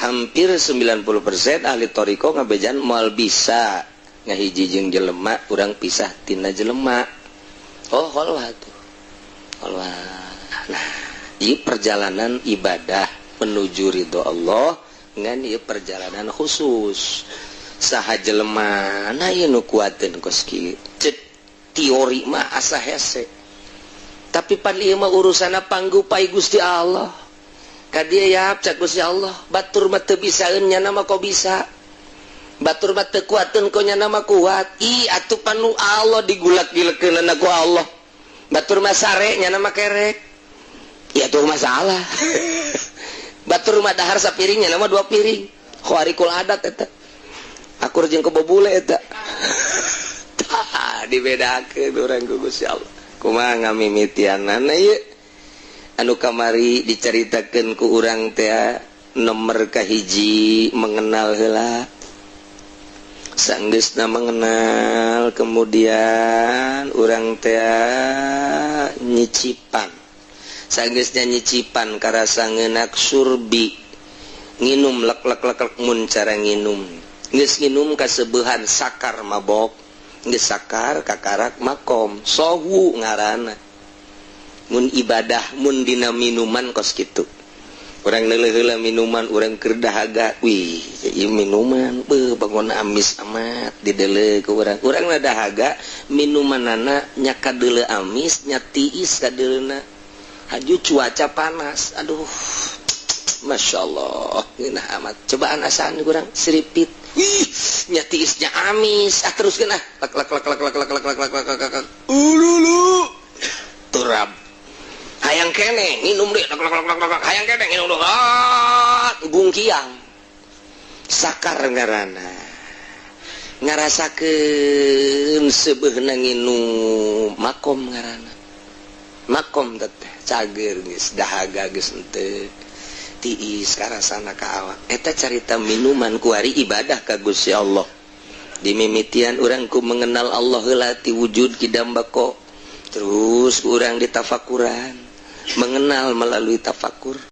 Hampir 90% ahli thoriqoh ngabejan moal bisa ngahiji jeung jelema, urang pisah tina jelema. Oh, khalwah tuh, khalwah. Nah, ieu perjalanan ibadah menuju ridho Allah, ngan ieu perjalanan khusus saha jelema. Nah, ieu nu kuateun kos kieu, cek teori mah asa hese, tapi pan ieu mah urusanna panggupai Gusti Allah ka dieu ya. Cek Gusti Allah, batur mah teu bisaeun, nyana mah kok bisa, batur mah teu kuateun, kok nyana mah kuat. Ih, atuh panu Allah digulak-gilekeunana ku Allah. Batur mah sare, nyana mah kerek ya, tuh masalah. Batur mah dahar sapiring, nyana mah dua piring. Khawariqul adat eta, akur jeung kebo bule eta. Tah, dibedakeun urang ku Gusti Allah. Kumaha ngamimitianana ieu anu kamari diceritakeun ku urang teh? Nomor kahiji, mengenal heula. Sanggeusna mengenal, kemudian urang teh nyicipan. Sanggeusna nyicipan, karasa ngeunak surbi, nginum lek lek lek lek. Mun cara nginum, geus nginum kasebeuhan, sakar, mabok. Geus sakar, kakarak makom sohu ngaranna. Mun ibadah, mun dina minuman kos kitu, urang neuleuh heula minuman urang keur dahaga. Wih, ieu minuman beuh bangun amis amat. Dideuleu ku urang, urang dahaga minumanana nya kadeuleu amis, nya tiis kadeleuna. Haju cuaca panas, aduh, Masya Allah, ngeunah amat. Cobaan asaan kurang siripit. Wih, nya tiisnya amis. Ah, terus ah, lek lek lek lek lek lek lek lek lek lek lek lek, ululu, turab. Hayang kene nginum deh, lek lek lek lek, hayang kene nginum deh. Ah, gungkiang, sakar ngaranna, ngarasakeun seubeuhna nginum makom ngaranna. Makom teh cager, geus dahaga geus henteu tiis karasana ka awak. Eta carita minuman kuari ibadah ka Gusti Allah. Dimimitian urang ku mengenal Allah heula ti wujud kidam bako, terus urang ditafakuran, mengenal melalui tafakur.